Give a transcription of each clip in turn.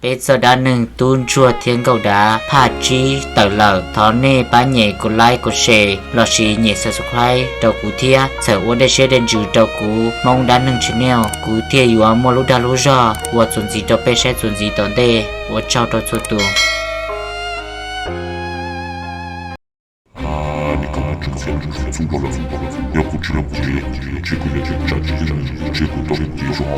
Peb txoj dab neeg tub ntsuag thiab nkauj dav phaj tsib tawm lawm. Thov nej pab nyem kuv like, kuv share lossis nyem subscribe rau kuv thiab, txhawm ua dej siab dej ntsws rau kuv Hmoob Dab Neeg Channel, kuv thiaj yuav muaj lub dag lub zog ua txuas ntxiv rau peb saib txuas ntxiv tom ntej. Ua tsaug rau txhua tus. Nws koj muaj tseem txiav lub txuj lawm, yog kuv tsis los kuv tsis, kuv tsis kuv yuav tseem tsam tsis yeej, tsis kuv tau kuv txiv zoo.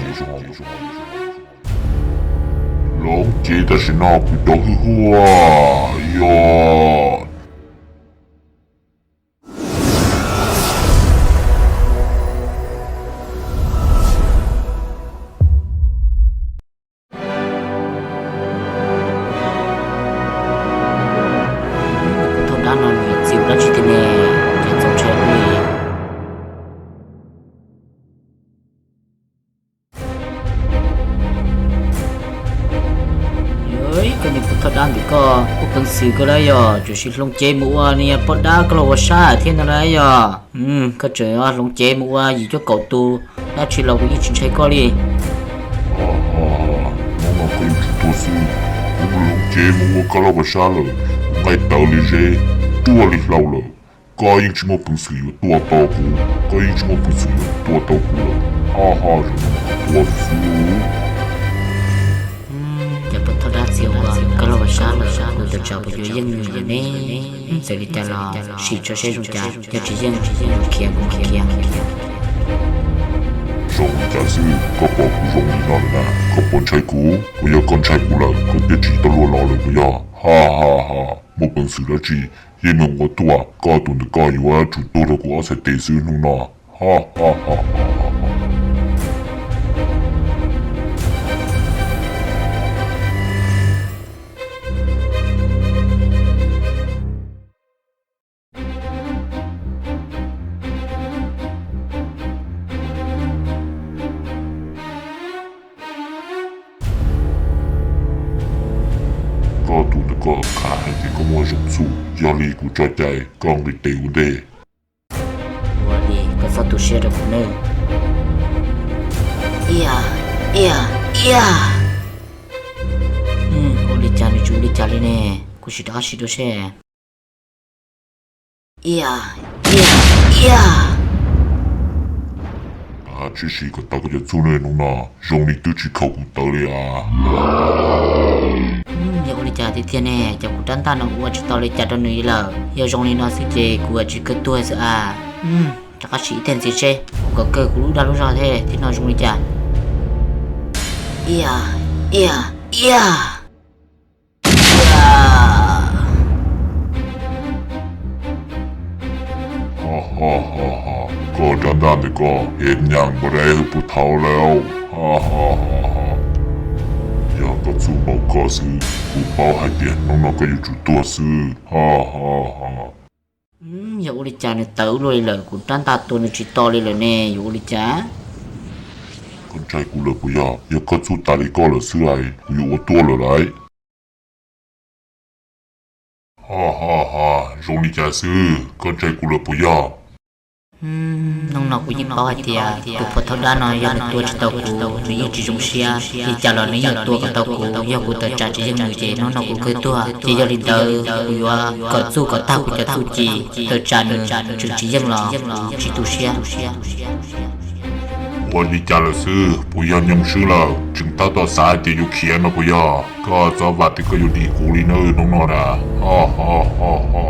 Hloov cev tam sim no kuv cov hwj huaj yog. Thaj dab no nws txim dab tsi tiag ne, ces txaus ntshai li. Koj niag poj thaj dab ntawm koj, ua peev xwm koj lawm yog tseem hloov cev mus ua niag poj dab koj los ua sab thiab no lawm yog? Koj tseem hloov cev mus ua yim cuaj kaum tus dab tsi los kuv yeej tsis ntshai koj li. Hnub no koj yuav tsum tuag xwb. Kuv mus hloov cev mus ua koj los ua sab lawm, kuv nqaij tawv li zeb, ruaj li hlau lawm. Koj yeej tsis muaj peev xwm yuav tua tau kuv, koj yeej tsis muaj peev xwm yuav tua tau kuv lawm. Ho ho, zaum no koj tuag xwb. Cov poj thaj dab txiv uas koj los ua sab lawm, kuv tawm tsam kuv yuav yeej nws lawm ne. Txawm li cas los sim tso seb zoo cas, yog tsis yeej, tsis yeej khiav kuv khiav. Zoo li cas xwb, koj pom kuv zoo li no lawm na, koj puas ntshai kuv? Puas yog koj ntshai kuv lawm koj thiaj tsis tau luag los lawm puas yog? Ha ha ha, muaj peev xwm dab tsi, yeej meem ua tuaj, koj tus ntawm koj yuav tsum tuag rau kuv ob txhais tes xwb hnub no. Ha ha ha. Koj tus ntawm koj khav hais tias koj muaj zoo txuj, yog li kuv tso cai koj nqis tes ua ntej. Ua li koj txhob tu siab rau kuv nawb. Ia, ia, ia. Ua li cas nws tsis ua li cas li ne? Kuv sim rov qab sim dua seb. Ia, ia, ia. Tsis sim kom tau koj cov txuj ne, hnub no zoo li twb tsis khaum kuv tawv li as. Yog ua li cas tiag tiag ne, cas kuv rab ntaj no ua tsis tau li cas rau nws lawm. Yog zoo li no xwb ces kuv tsis kawg tuag xwb as. Rov qab sim ib teg ntxiv seb, ua kom kawg kuv lub dag lub zog thiab, thiab no zoo li cas. Ia, ia, ia. Koj rab ntaj ntawm koj es nyam npau dai hwj puas thaum lawm. Yog koj txuj npaum ko xwb, kuv paub hais tias hnub no koj yuav tsum tuag xwb. Yog ua li cas nws tawv luaj li lawm, kuv rab ntaj tua nws tsis to li lawm ne, yuav ua li cas? Koj ntshai kuv lawm puas yog? Yog koj txuj tas li koj lawm xwb es kuv yuav ua tuaj lawm lauj. Ha ha ha, zoo li cas xwb, koj ntshai kuv lawm puas yog? Hnub no kuv yeej paub hais tias tus phau thauj dab no yog nws tua tsis tau kuv, nws yeej tsis zoo siab. Li cas los nws yeej yuav tua kom tau kuv, yog kuv tawm tsam tsis yeej nws ces hnub no kuv kawg tuag. Ces yog li ntawd kuv yuav kom txuj kom tag kuv cov txuj ci, tawm tsam nws tseem tsis yeej los kuv tsis tu siab. Ua li cas lawm xwb, puas yog nyoo swb lawm? Tseem tab tom xav hais tias yuav khiav no puas yog? Koj txhob vam tias koj yuav dim kuv li nawb hnub no na. Ho ho ho ho.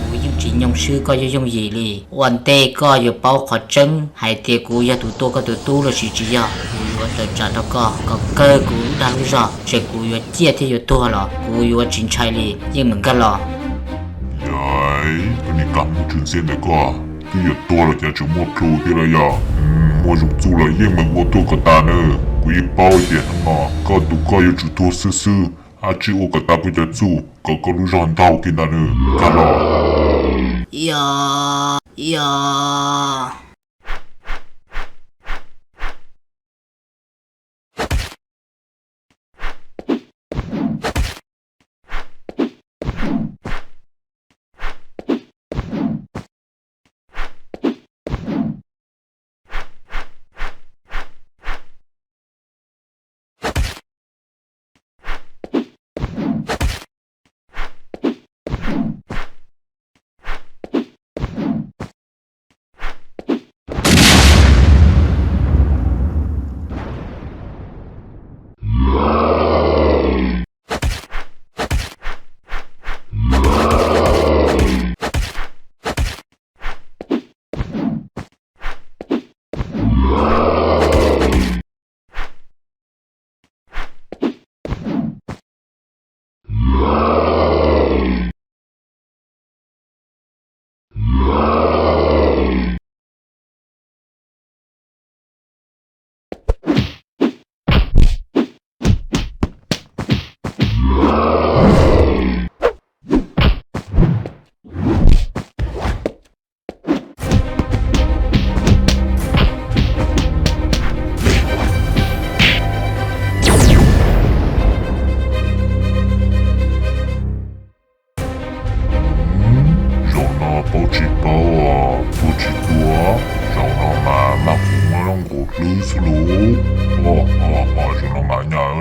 Kuv yeej tsis nyoo swb koj yooj yooj yim li. Ua ntej koj yuav paub qhov tseeb hais tias kuv yog tus tua koj tus tub los sis tsis yog. Kuv yuav tawm tsam rau koj kom kawg kuv lub dag lub zog, txawm kuv yuav ciaj thiab yuav tuag los kuv yuav tsis ntshai li, yeej meem nkag los. Yog, koj niag kab hmoob tsw ntxiab ntawm koj, twb yuav tuag los cas tseem muaj plhu thiab los yog? Muaj zoo txuj los yeej meem ua tuaj kom tas nawb. Kuv yeej paub tias hnub no koj tus koj yuav tsum tuag xwb xwb. Ab, tsis ua kom tas koj cov txuj kom koj lub zog ntaug kiag ntag nawb, nkag los. Yog, yog.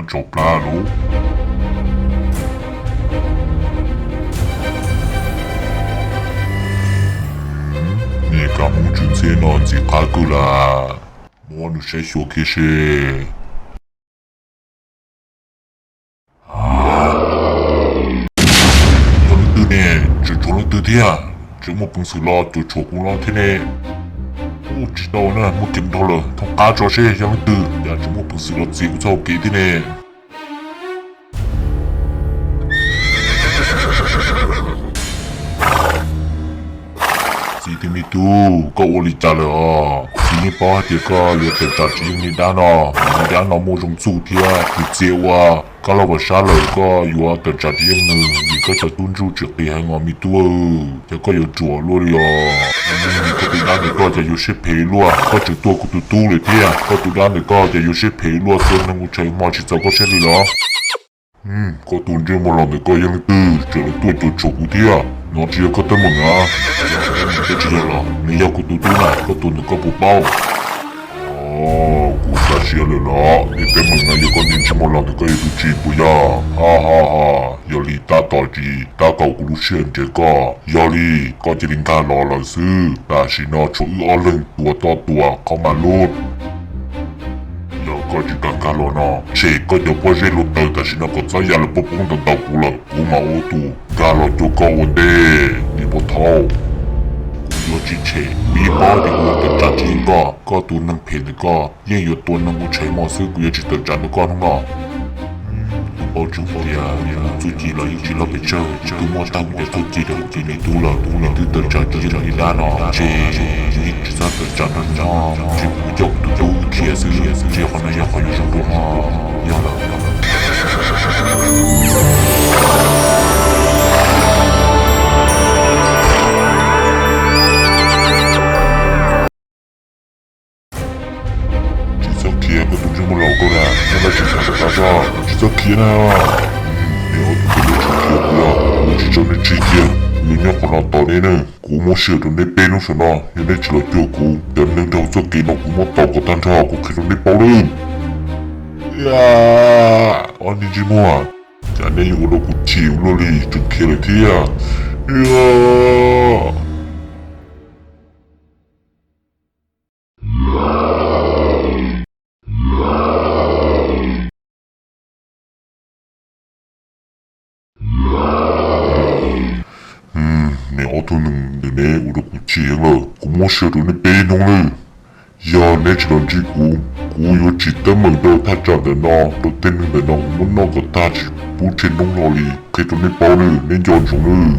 Tso plab lauj. Niag kab mob tsw ntxhiab no ntxim qab kawg las. Muab nws saib xyuas kiag seb. Yog leej twg ne? Tseem tshuav leej twg thiab? Tseem muaj peev xwm los cuam tshuam kuv no thiab ne? Ub, tsis tau na, muaj kev nrog lawm. Thov qab tso seb yog leej twg, cas tseem muaj peev xwm los txiav kuv txoj hau kev thiab ne. Txiv, tus me tub, koj ua li cas lawm os? Txiv yeej paub hais tias koj yuav tawm tsam tsis yeej niag dab no. Niag dab no muaj zoo txuj thiab, tus txiv ua koj loj vas sab lawm koj yuav tawm tsam tsis yeej nws, vim koj cov tub ntsuj tsis qis heev os me tub. Ces koj yuav ruam luaj li os. Koj tus dab ntawm koj ces yuav siab phem luaj, koj tseem tua kuv tus tub lawm thiab. Koj tus dab ntawm koj ces yuav siab phem luaj, tua neeg ua tshais hmo tsis txaus koj siab li los? Koj tus ntsej muag laus ntawm koj yog leej twg tseem los tuaj cuam tshuam kuv thiab? No tsis yog koj teeb meem na. Tsis yog los nws yog kuv tus tub na, koj tus ntawm koj puas paub? Kuv xav siab lawm los, niag teeb meem no yog koj niag ntsej muag laus ntawm koj yuav tus tsim puas yog? Ha ha ha, yog li tab tom tsis tab kaum kuv lub sij hawm nrhiav koj, yog li koj cia li nkag los lawm xwb. Tam sim no tshuav wb ob leeg tua toj tua qhov mas lub. Yog koj tsis kam nkag los no, tshem koj cov pob zeb hluav taws tam sim no kom txhob ya los poob poob ntau ntau kuv lawm, kuv mam ua tus nkag los cuag koj ua ntej, niag pov thaub. Kuv yuav tsis tshem, kuv yeej paub tias kuv yuav tawm tsam tsis yeej koj. Koj tus neeg phem ntawm koj yeej yuav tua neeg ua tshais hmo xwb, kuv yuav tsis tawm tsam ntawm koj hnub no. Kuv paub tseeb tias txuj ci los yeej tsis loj pes tsawg, tus muaj tag nrho txuj ci rau kuv tus me tub lawm, tus me tub tawm tsam tsis yeej li dab no, ces yeej tsis txhob tawm tsam rau nws no, ces kuv coj kuv tus tub khiav xwb, ces qhov no yog qhov yuav zoo dua no. Yog lawm. Tsis txhob khiav, koj tus ntsej muag laus koj na, nyob dab tsi tham rov qab zoj, tsis txhob khiav na. Niam, ob tug ntawm nej tsis khiav kuv los kuv tsis tso nej tseg kiag, kuv yuav nyob qhov no tos nej ne. Kuv muab sij hawm rau nej peb hnub saum no, yog nej tsis los cuag kuv, cov neeg nrog txoj kev no kuv muab tos kom tag nrho kuv qhia rau nej paub nawb. Ob niag ntsej muag, cas nej yuav ua rau kuv chim ua luaj li, tseem khiav lawm thiab. Niam, ob tug neeg ntawm neb ua rau kuv chim heev lawm, kuv muab sij hawm rau neb peb hnub nawb. Yog neb tsis los ntsib kuv, kuv yuav tsim teeb meem rau thaj tsam ntawm no, rau tej neeg ntawm no kuv muab noj kom tag tsis pub tseg noob hlo li, qhia rau neb paub nawb, neb nco ntsoov nawb.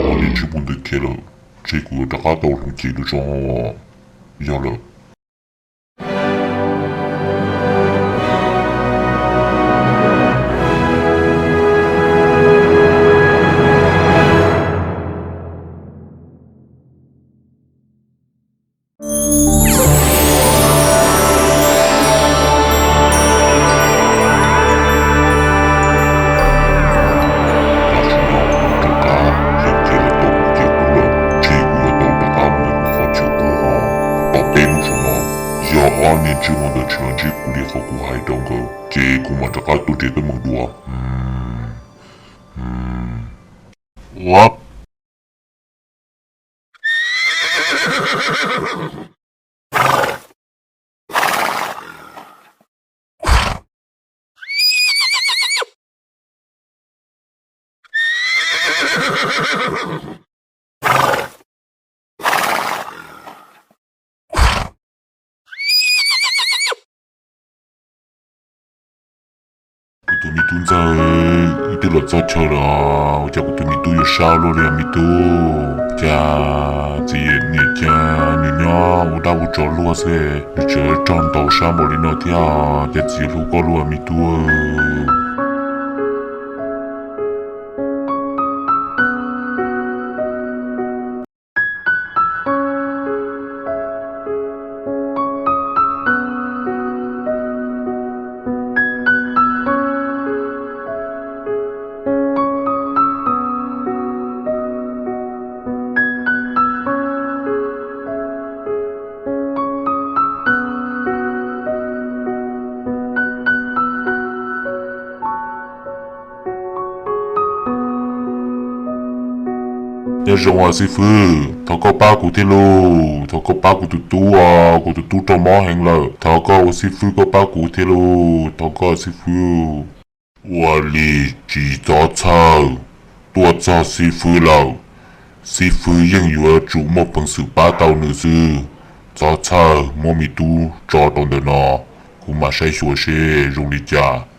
Ob niag ntsej muag ntawd khiav lawm, ces kuv yuav rov qab tau hloov cev dua tso. Yog lawm. Tam sim no kuv rov qab yog khiav los tau kuv cov tub lawm, ces kuv yuav tau rov qab mus qhov chaw kuv ho tau peb hnub saum no. Yog ob niag ntsej muag ntawd tsis los ntsib kuv li qhov kuv hais rau nkawd, ces kuv mam rov qab tuaj nrhiav teeb meem dua. Ua Kuv tus me tub ntxawg, wb twb los txog chaw lawm, ua cas kuv tus me tub yuav sab luaj li os me tub? Cas txiv niam cas nws nyob ua dab ua tsov luag xwb, nws tseem rog ntaus sab npaum li no thiab, cas txiv hlub koj luaj me tub. Nyob zoo os xib fwb, thov koj pab kuv thiab lauj, thov koj pab kuv tus tub os, kuv tus tub raug mob heev lawm, thov koj ua xib fwb koj pab kuv thiab lauj, thov koj xib fwb. Ua li tsis txhob txhawj, tuaj txog xib fwb lawm, xib fwb yeej yuav tsum muaj peev xwm pab tau nws xwb. Txhob txhawj, muab me tub tso rau ntawm no, kuv mam saib xyuas seb zoo li cas.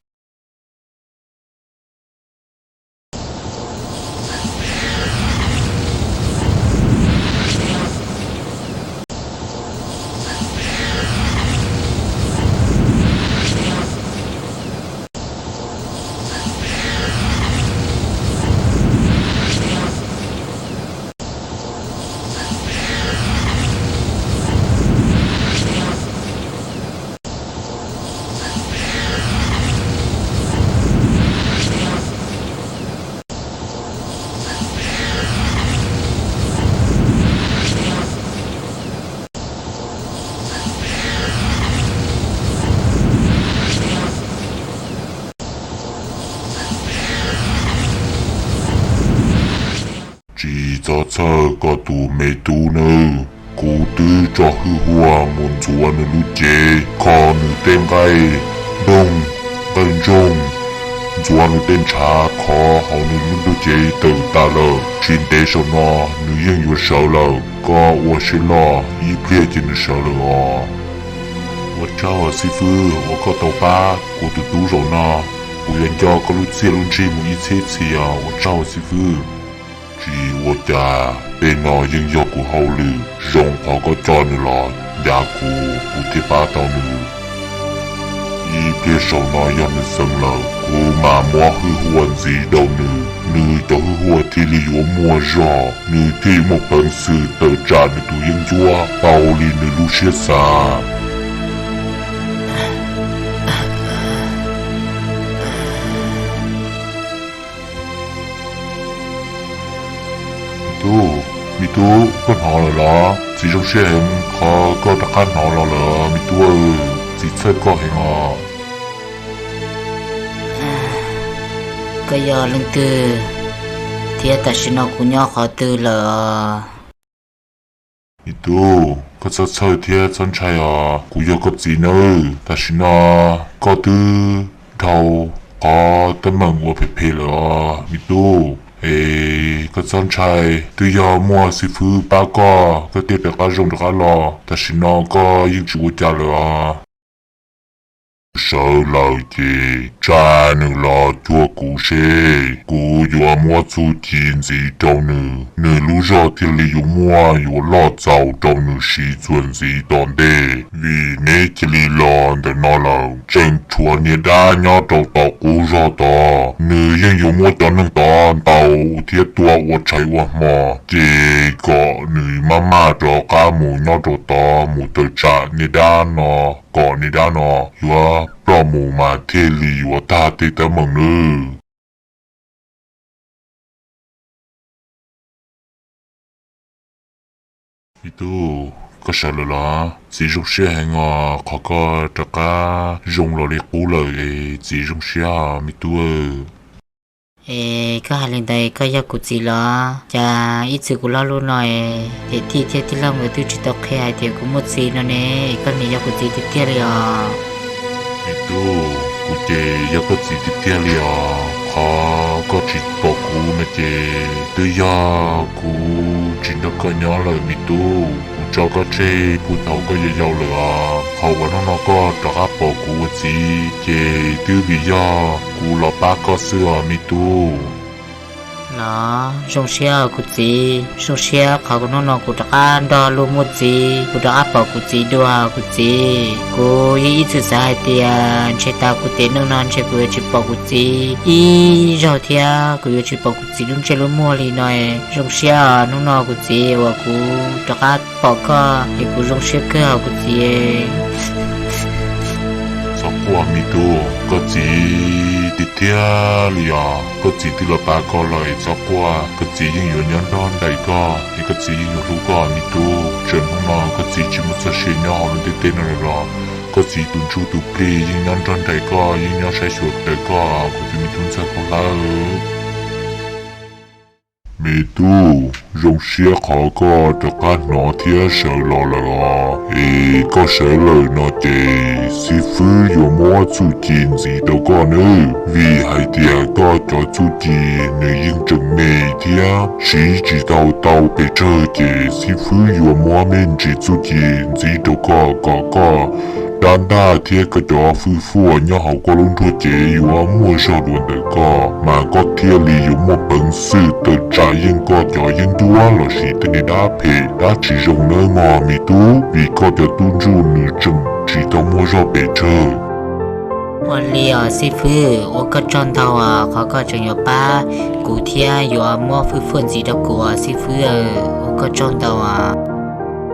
Tsis txhob txhawj koj tus me tub nawb, kuv twb tso hwj huaj mus ntxuav nws lub cev, kho nws tej nqaij nroog, nqaij ntsoog, ntxuav nws tej ntshav khov hauv nws lub ntuj cev tawm tas lawm. Tsis ntev saum no nws yeej yuav sawv lawm, koj ua siab loj ib pliag ces nws sawv lawm os. Ua tsaug xib fwb uas koj tau pab kuv tus tub zaum no, kuv yuav nco koj lub txiaj lub ntsig mus ib txhiab txhis os, ua tsaug xib fwb. Tsis ua cas, tej no yeej yog kuv hauj lwm, zoo qhov koj coj nws los ncav kuv, kuv thiaj pab tau nws. Ib pliag saum no yog nws xeev lawm, kuv mam muab hwj huaj ntxiv rau nws, nws cov hwj huaj thiaj li yuav muaj zog, nws thiaj yuav muaj peev xwm tawm tsam nws tus yeeb ncuab tau li nws lub siab xav. Me tub, me tub, koj hnov lawm los? Txiv zoo siab heev qhov koj rov qab hnov los lawm me tub, txiv txhawj koj heev os. Koj yog leej twg, thiab tam sim no kuv nyob qhov twg lawm os? Me tub, koj txhob txhawj thiab txhob ntshai os, kuv yog koj txiv nawb. Tam sim no koj twb dhau qhov teeb meem uas phem phem lawm os me tub. Es koj txhob ntshai, twb yog muaj xib fwb pab koj, koj thiaj rov qab zoo rov qab los. Tam sim no koj yeej tsis ua cas lawm os. Sawv lawm ces tsa nws los cuag kuv seb, kuv yuav muab txuj ci ntxiv rau nws, nws lub zog thiaj li yuav muaj yuav loj txaus rau nws siv txuas ntxiv tom ntej. Vim neb cia li los ntawm no lawm, tseem tshuav niag dab nyob rau tom qub zog tod, nws yeej yuav muab cov neeg tod ntaus thiab tua ua tshais ua hmo, ces kom nws maj maj rov qab mus nyob rau tod mus tawm tsam niag dab no, kom niag dab no yuav ploj mus mas thiaj li yuav tag tej teeb meem nawb. Me tub, koj sawv lawm los? Txiv zoo siab heev os, qhov koj rov qab zoo los li qub lawm es txiv zoo siab os me tub. Es koj hais li ntawd koj yog kuv txiv los? Cas ib txwm kuv loj loj no es niam tij thiab tij laug nkawd twb tsis tau qhia hais tias kuv muaj txiv no ne, es koj nim yog kuv txiv tiag tiag li os. Me tub, kuv ces yog koj txiv tiag tiag li os. Qhov koj tsis pom kuv no ces twb yog kuv tsis nrog koj nyob lawm me tub. Kuv tso koj tseg puag thaum koj yau yau lawm os. Qhov uas hnub no koj rov qab pom kuv ua txiv ces twb vim yog kuv los pab koj xwb os me tub. Los zoo siab kuv txiv, zoo siab qhov hnub no kuv rov qab nrog luag muaj txiv, kuv rov qab pom kuv txiv dua kuv txiv. Kuv yeej ib txwm xav hais tias ntshe tas kuv tiam neej no ntshe kuv yuav tsis pom kuv txiv ib zaug thiab, kuv yuav tsis pom kuv txiv lub ntsej lub muag li no. Zoo siab os, hnub no kuv txiv uas kuv rov qab pom koj es kuv zoo siab kawg os kuv txiv. Txhob quaj me tub, koj txiv tiag tiag li os, koj txiv twb los pab koj lawm es txhob quaj, koj txiv yeej yuav nyob nrog nraim koj es koj txiv yeej yuav hlub koj me tub. Tseem hnub no koj txiv tsis muaj txoj sia nyob hauv lub ntiaj teb no lawm los koj txiv tus ntsuj tus plig yeej nyob nrog nraim koj, yeej nyob saib xyuas kawm koj, kuv tus me tub ntxawg koj hlawv. Me tub, zoo siab qhov koj rov qab hnov thiab sawv los lawm os. Es koj sawv lawm no ces xib fwb yuav muab txuj ci ntxiv rau koj nawb, vim hais tias koj cov txuj ci nws yeej tseem me thiab siv tsis tau tau pes tsawg, ces xib fwb yuav muab me ntsis txuj ci ntxiv rau koj kom koj rab ntaj thiab koj cov fwj fuaj nyob hauv koj lub nruab cev yuav muaj zog dua ntawm koj, mas koj thiaj li yuav muaj peev xwm tawm tsam yeej koj cov yeeb ncuab lossis tej niag dab phem dab tsis zoo nawb mog me tub, vim koj cov tub ntsuj nws tseem tsis tau muaj zog pes tsawg. Ua li os xib fwb, ua koj tsaug ntau os, qhov koj tseem yuav pab kuv thiab yuav muab fwj fuaj ntxiv rau kuv os xib fwb, ua koj tsaug ntau os.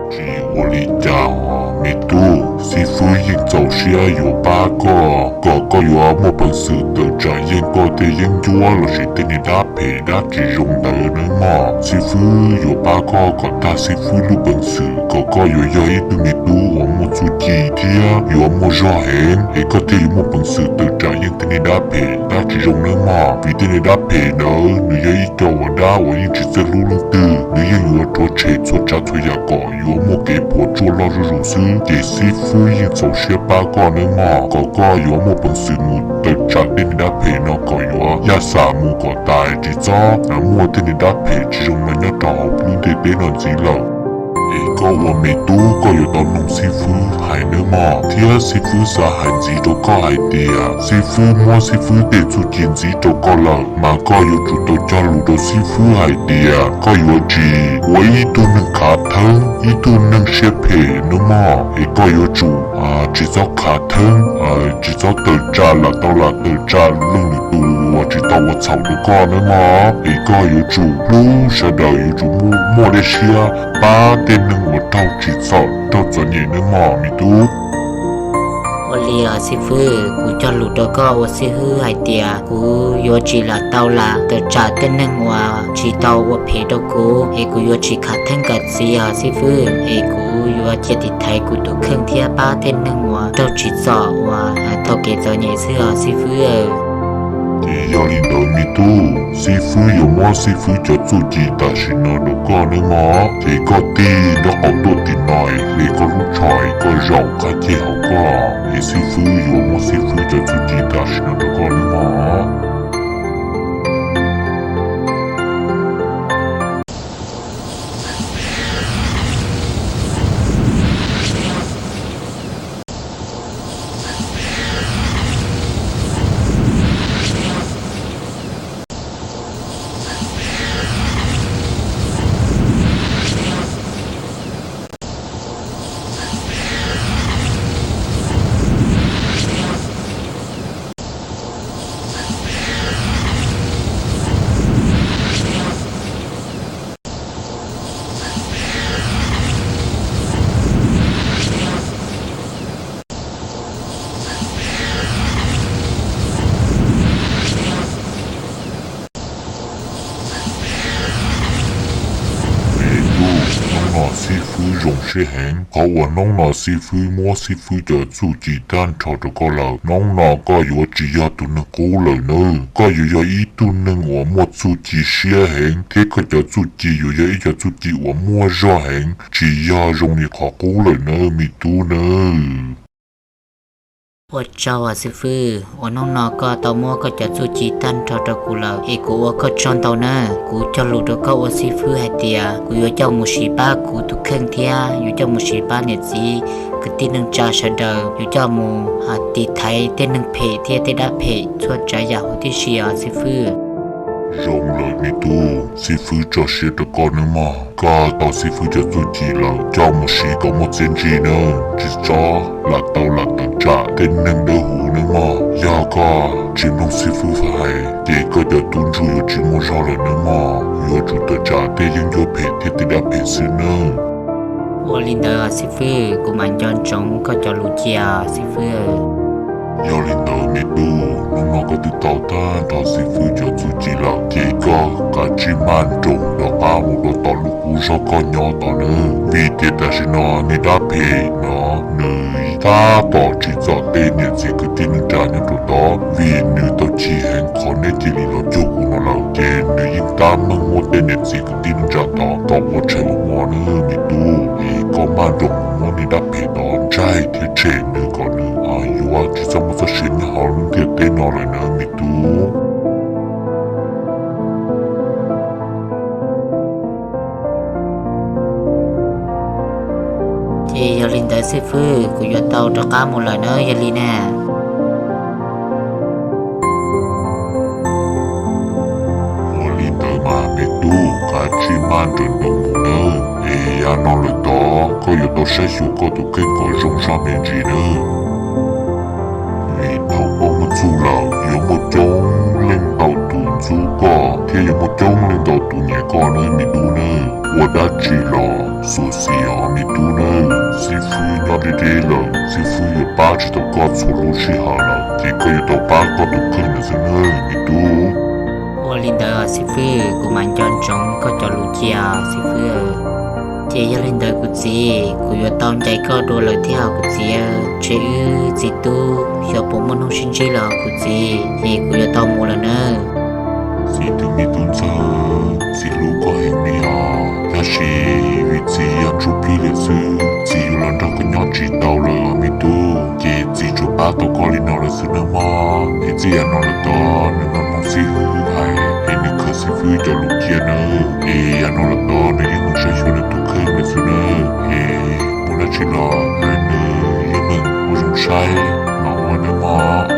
Tsis ua li cas os me tub, xib fwb yeej txaus siab yuav pab koj kom koj yuav muaj peev xwm tawm tsam yeej koj tej yeeb ncuab lossis tej niag dab phem dab tsis zoo ntawd nawb mog. Xib fwb yuav pab koj kom tag xib fwb lub peev xwm kom koj yuav yog ib tug me tub uas muaj txuj ci thiab yuav muaj zog heev, es koj thiaj yuav muaj peev xwm tawm tsam yeej tej niag dab phem dab tsis zoo nawb mog. Vim tej niag dab phem ntawd nws yog ib co uas dab uas yeej tsis txawj hlub leej twg, nws yeej yuav rhuav tshem txhua tsav txhua yam kom yuav muaj kev puas tsuaj loj zuj zus xwb. Ces xib fwb yeej txaus siab pab koj nawb mog, kom koj yuav muaj peev xwm mus tawm tsam tej niag dab phem no kom yuav yaj xam mus kom tas, tsis txhob muaj tej niag dab phem tsis zoo no nyob rau hauv lub ntiaj teb no ntxiv lawm. Es koj ua me tub koj yuav tau mloog xib fwb hais nawb mog, thiab xib fwb xav hais ntxiv rau koj hais tias xib fwb muab xib fwb tej txuj ci ntxiv rau koj lawm, mas koj yuav tsum tau cog lus rau xib fwb hais tias koj yuav tsis ua ib tug neeg khav theeb, ib tug neeg siab phem nawb mog. Es koj yuav tsum tsis txhob khav theeb, tsis txhob tawm tsam lam tau lam tawm tsam leej lwm tus uas tsis tau ua txhaum rau koj nawb mog. Es koj yuav tsum hlub sawv daws, yuav tsum muaj dej siab pab tej neeg uas raug tsim txom raug txom nyem nawb mog me tub. Ua li os xib fwb, kuv cog lus rau koj ua xib fwb hais tias kuv yuav tsis lam tau lam tawm tsam tej neeg uas tsis tau ua phem rau kuv, es kuv yuav tsis khav theeb khav txiv os xib fwb, es kuv yuav cia tiv thaiv kuv tus kheej thiab pab tej neeg uas raug tsim txom uas tau kev txom nyem xwb os xib fwb. Ces yog li ntawd me tub, xib fwb yuav muab xib fwb cov txuj ci tam sim no rau koj nawb mog. Ces koj tig nraub qaum tuaj tim no es hle koj lub tsho es koj zaum qab ceg hauv koj, es xib fwb yuav muab xib fwb cov txuj ci tam sim no rau koj nawb mog. Me tub, hnub no xib fwb zoo siab heev, qhov uas hnub no xib fwb muab xib fwb cov txuj ci tag nrho rau koj lawm. Hnub no koj yuav tsis yog tus neeg qub lawm nawb, koj yuav yog ib tug neeg uas muaj txuj ci siab heev, thiab koj cov txuj ci yuav yog ib co txuj ci uas muaj zog heev, tsis yog zoo li qhov qub lawm nawb me tub nawb. Ua tsaug os xib fwb, uas hnub no koj tau muab koj cov txuj ci tag nrho rau kuv lawm, es kuv ua koj tsaug ntau nawb. Kuv cog lus rau koj ua xib fwb hais tias kuv yuav coj mus siv pab kuv tus kheej thiab yuav coj mus siv pab niam txiv kwv tij neej tsa sawv daws, yuav coj mus tiv thaiv tej neeg phem thiab tej dab phem txhua tsav yam huv tib si os xib fwb. Zoo lawm me tub, xib fwb tso siab rau koj nawb mog. Koj tau xib fwb cov txuj ci lawm, coj mus siv kom muaj txiaj ntsig nawb, tsis txhob lam tau lam tawm tsam tej neeg dawb huv nawb mog. Yog koj tsis mloog xib fwb hais ces koj cov tub ntsuj yuav tsis muaj zog lawm nawb mog, yuav tsum tawm tsam tej yeeb ncuab phem thiab tej dab phem xwb nawb. Ua li ntawd xib fwb, kuv mam nco ntsoov koj cov lus cia xib fwb. Yog li ntawd me tub, hnub no koj twb tau tag nrho xib fwb cov txuj ci lawm ces koj kav tsij maj nroos rov qab mus rau tom lub qub zog koj nyob tod nawb, vim tias tam sim no niag dab phem no nws tab tom tsim txom tej niam txiv kwv tij neej tsa nyob rau tod, vim nws tau chim heev qhov neb cia li los cuag kuv no lawm, ces nws yeej tab meeg muab tej niam txiv kwv tij neej tsa tod tau ua tshais ua hmo nawb me tub. Es koj maj nroos mus muab niag dab phem tod ntsaig thiab tshem nws kom nws yuav tsis txhob muaj txoj sia nyob hauv lub ntiaj teb no lawm nawb me tub. Ces yog li ntawd xib fwb, kuv yuav tau rov qab mus lawm nawb, yog li na. Ua li ntawd mas me tub, kav tsij maj nroos nroos mus nawb, es yav no lawm tod koj yuav tau saib xyuas koj tus kheej kom zoo zog me ntsis nawb. Vim thaum koj muaj txuj lawm yuav muaj coob leej ntau tus ntxub koj thiab yuav muaj coob leej ntau tus nyiam koj nawb me tub nawb. Ua dab tsi los xyuam xim os me tub nawb. Xib fwb nyob deb deb lawm, xib fwb yuav pab tsis tau koj txhua lub sij hawm lawm, ces koj yuav tau pab koj tus kheej lawm xwb nawb me tub. Ua li ntawd xib fwb, kuv mam nco ntsoov koj cov lus cia xib fwb. Ces yog li ntawd kuv txiv, kuv yuav tau ncaim koj dua lawm thiab kuv txiv. Ces wb txiv tub xyov puas muaj hnub sib ntsib lawm kuv txiv, ces kuv yuav tau mus lawm nawb. Txiv tus me tub ntxawg, txiv hlub koj heev li os, tab sis vim txiv yog ntsuj plig lawm xwb, txiv yuav los nrog koj nyob tsis tau lawm os me tub. Ces txiv tsuas pab tau koj li no lawm xwb nawb mog. Es txij yav no lawm tod nws mloog xib fwb hais, es nws khaws xib fwb cov lus cia nawb. Es yav no lawm tod nws yeej meem saib xyuas nws tus kheej lawm xwb nawb. Es muaj dab tsi los hais nws, yeej meem ua zoo saib mas ua nawb mog.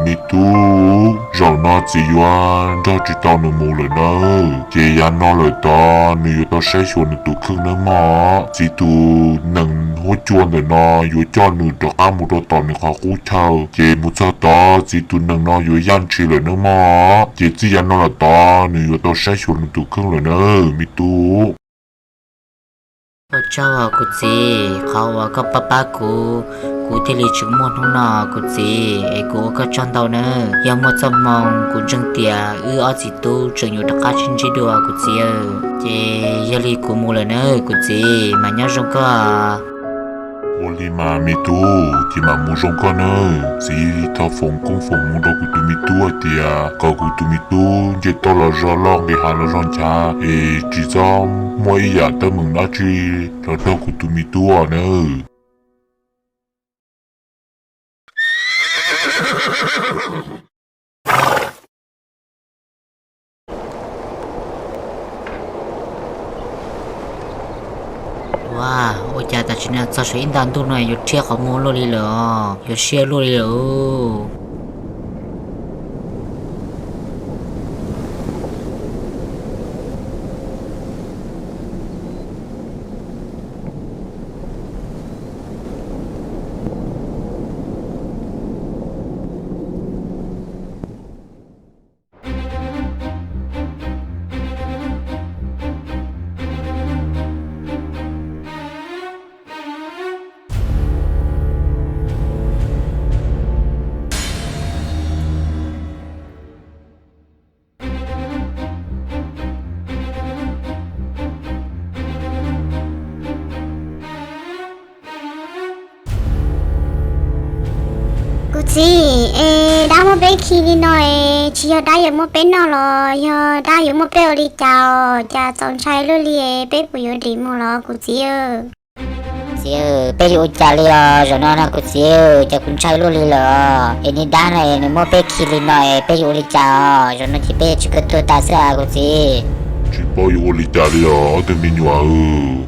Me tub, zaum no txiv yuav nrog tsis tau nws mus lawm nawb. Ces yav no lawm tod nws yuav tau saib xyuas nws tus kheej nawb mog. Txiv tus nees huab cua ntawm no yuav coj nws rov qab mus rau tom nws qhov qub chaw, ces mus txog tod txiv tus nees no yuav yaj ntshis lawm nawb mog. Ces txij yav no lawm tod nws yuav tau saib xyuas nws tus kheej lawm nawb me tub. Ua tsaug kuv txiv, qhov uas koj pab pab kuv, kuv thiaj li tseem muaj hnub no kuv txiv, es kuv ua koj tsaug ntau nawb. Yog muaj txoj hmoo kuv ntseeg tias wb ob txiv tub tseem yuav rov qab sib ntsib dua kuv txiv. Ces yog li kuv mus lawm nawb kuv txiv, mas nyob zoo koj. Ua li mas me tub, ces mam mus zoo koj nawb. Txiv thov foom koob foom hmoov rau kuv tus me tub hais tias kom kuv tus me tub nce toj los zog loj, nqis hav los zog nchav, es tsis txhob muaj ib yam teeb meem dab tsi los raug kuv tus me tub nawb. Ua, ua cas tam sim no txog saum ib nta ntuj no yuav rhiab qhov muag luaj li lawm os, yuav siab luaj li lawm. Kuv txiv, es dab muab peb khi li no es tsis yog dab yuav muab peb noj los yog dab yuav muab peb ua li cas os? Cas txaus ntshai luaj li, peb puas yuav dim mus los kuv txiv? Txiv, peb yuav ua cas li os? Zaum no no kuv txiv, cas kuv ntshai luaj li lawm es niag dab no nws muab peb khi li no es peb yuav ua li cas os? Zaum no ces peb yuav tsum kawg tuag tas xwb as kuv txiv. Tsis paub yuav ua li cas li os ob tug me nyuam.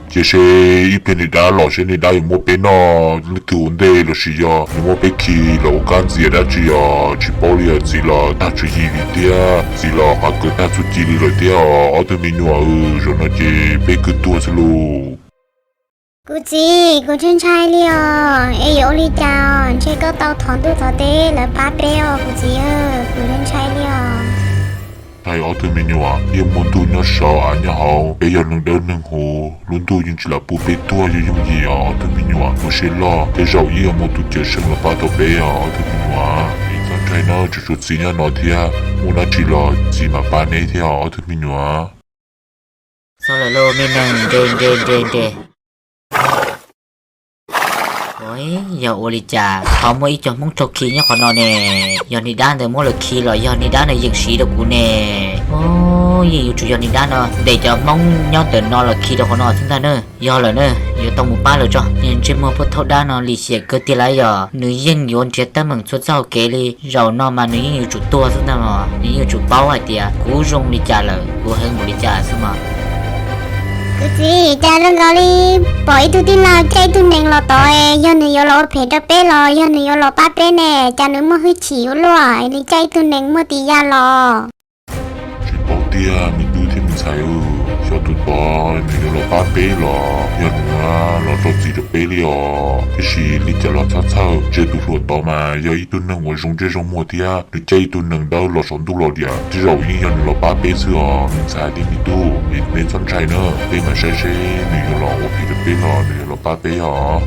Cia seb ib pliag niag dab los seb niag dab yuav muab peb noj leej twg ua ntej lossis yog nws muab peb khi los ua kab ntxias dab tsi os. Tsis paub li os txiv, los tag tswv yim li thiab txiv, los qab kawg tag txuj ci li lawm thiab os ob tug me nyuam. Zaum no ces peb kawg tuag xwb lauj. Kuv txiv, kuv ntshai ntshai li os, es yuav ua li cas os? Ntshe koj tau thov ntuj thov teb lawv pab peb os kuv txiv, kuv ntshai ntshai li os. Ntshai ob tug me nyuam, yeej muaj ntuj nyob saud av nyob hauv, peb yog neeg dawb neeg huv, lub ntuj yeej tsis lam pub peb tuag yooj yooj yim os ob tug me nyuam. Ua siab loj, tej zaum yeej muaj tus cawm seej los pab tau peb os ob tug me nyuam. Es txhob ntshai nawb, tseem tshuav txiv nyob no thiab, muaj dab tsi los txiv mam pab neb thiab os ob tug me nyuam. Txhob lawm lauj me neeg, nres nres nres nres. Ua, yog ua li cas ho muaj ib co Hmoob raug khi nyob qhov no ne? Yog niag dab ntawd muab lawv khi los yog niag dab ntawd yeem siv rau kuv ne? Ua, yeej yuav tsum yog niag dab no ntes cov Hmoob nyob ntawm no los khi rau qhov no xwb ntag na. Yog lawm na, yuav tau mus pab lawm tso. Niag ntsej muag pub thaub dab no lim hiam kawg tiag lauj, yog nws yeej yuav nrhiav teeb meem txhua txoj hau kev li. Zaum no mas nws yeej yuav tsum tuag xwb ntag os. Nws yeej yuav tsum paub hais tias kuv zoo li cas lawm, kuv heev npaum li cas xwb mas. Kuv txiv, cas zoo nkaus li pom ib tug tij laug caij ib tug nees los tod, yog nws yuav los ua phem rau peb los yog nws yuav los pab peb ne? Cas nws muaj hwj chim ua luaj, nws caij ib tug nees muaj tis ya los. Tsis paub tiag me tub thiab me ntxhais, xyov tus tod nws yuav los pab peb los yog nws los rau txim rau peb li os. Tiam sis li cas los txhob txhawj, ntshe tus hluas tod mas yog ib tug neeg uas zoo ntsej zoo muag thiab nws caij ib tug nees dawb los saum ntuj los diam, tej zaum yeej yog nws los pab peb xwb os me ntxhais thiab me tub. Es neb txhob ntshai na, peb mam saib seb nws yuav los ua phem rau peb los nws yuav los pab peb os.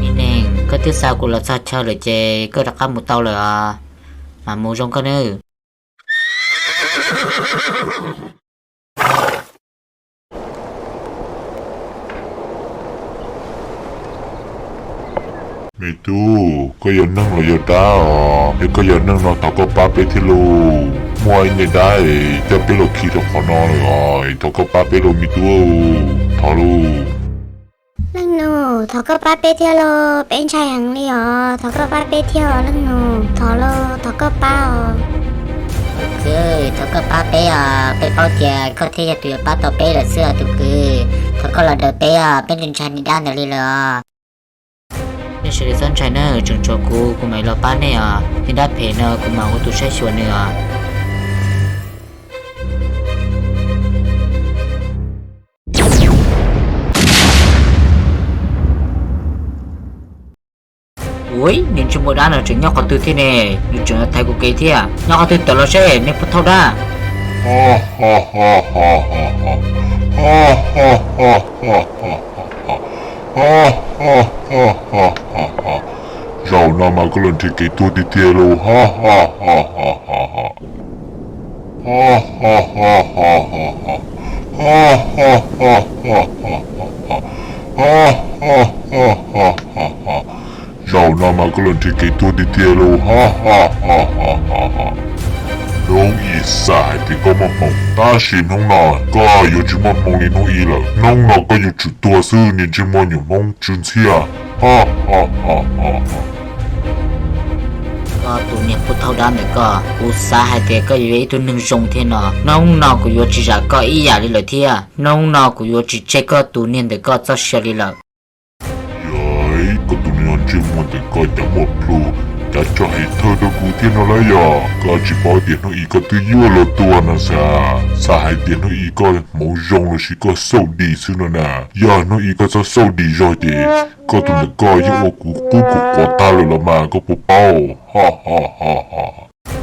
Me neeg, koj twb xa kuv los txog chaw lawm ces koj rov qab mus tau lawm os. Mam mus zoo koj nawb. Me tub, koj yog neeg los yog dab os? Yog koj yog neeg no thov koj pab peb thiab lauj. Muaj ib niag dab es coj peb los khi rau qhov no lawm os, thov koj pab peb lauj me tub. Thov lauj. Leej nus, thov koj pab peb thiab lauj, peb ntshai heev li os, thov koj pab peb thiab os leej nus, thov lauj, thov koj pab os. Kwv, thov koj pab peb os, peb paub tias koj thiaj yog tus yuav pab tau peb lawm xwb os tus kwv. Thov koj los daws peb os, peb ntshai niag dab ntawd li lawm os. Nej sawv daws txhob ntshai nawb, tseem tshuav kuv, kuv mam los pab nej os. Niag dab phem no kuv mam ua tus saib xyuas nws os. Ua, niag ntsej muag dab no tseem nyob qhov twg thiab ne? Nws tseem thaiv kuv kev thiab. Nyob qhov twg tawm los seb, niag pub thaub dab. Zaum no mas koj los nrhiav kev tuag tiag tiag lauj. Zaum no mas koj los nrhiav kev tuag tiag tiag lauj. Hnub ib xam hais tias koj muaj hmoo, tab sis hnub no koj yuav tsis muaj hmoo li hnub ib lawm. Hnub no koj yuav tsum tuag xwb niag ntsej muag nyuam Hmoob tsw ntxhiaj. Koj tus niag pub thaub dab ntawm koj, kuv xav hais tias koj yuav yog ib tug neeg zoo thiab no. Hnub no kuv yuav tsis zam koj ib yam li lawm thiab. Hnub no kuv yuav tsis tseg koj tus niag ntawm koj txoj sia li lawm. Yog koj tus niag ntsej muag ntawm koj cas muaj plhu, cas tso hais thawj rau kuv thiab no lawm yog? Koj tsis paub tias hnub ib koj twb yuav luag tuag no xav, xav hais tias hnub ib koj hmoov zoo los sis koj xauj dim xwb no na. Yog hnub ib koj txhob xauj dim zog ces koj tus ntawm koj yeej ua kuv qub kuv quav tag lawm los mas koj puas paub?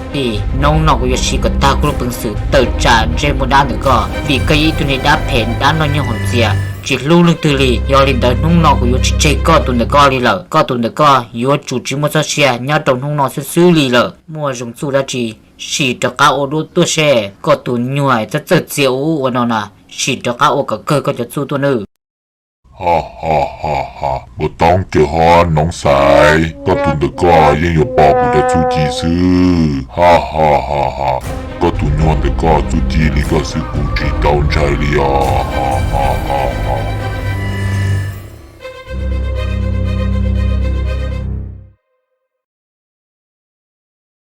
Hnub no kuv yuav siv kom tag kuv lub peev xwm tawm tsam ntsej muag dab ntawm koj, vim koj yog ib tug niag dab phem dab noj nyiaj haus txias tsis hlub leej twg li. Yog li ntawd hnub no kuv yuav tsis tseg koj tus ntawm koj li lawm. Koj tus ntawm koj yuav tsum tsis muaj txoj sia nyob rau hnub no xwb xwb li lawm. Muaj zoo txuj dab tsi sim rov qab ua dua tuaj seb. Koj tus nyuag txawj txawj txias ua ua no na, sim rov qab ua kom kawg koj cov txuj tuaj nawb. Npua toob caws ho noov xaiv, koj tus ntawm koj yeej yuav pom kuv cov txuj ci xwb. Koj tus nyuag ntawm koj txuj ci li koj xwb kuv tsis tau ntshai li os.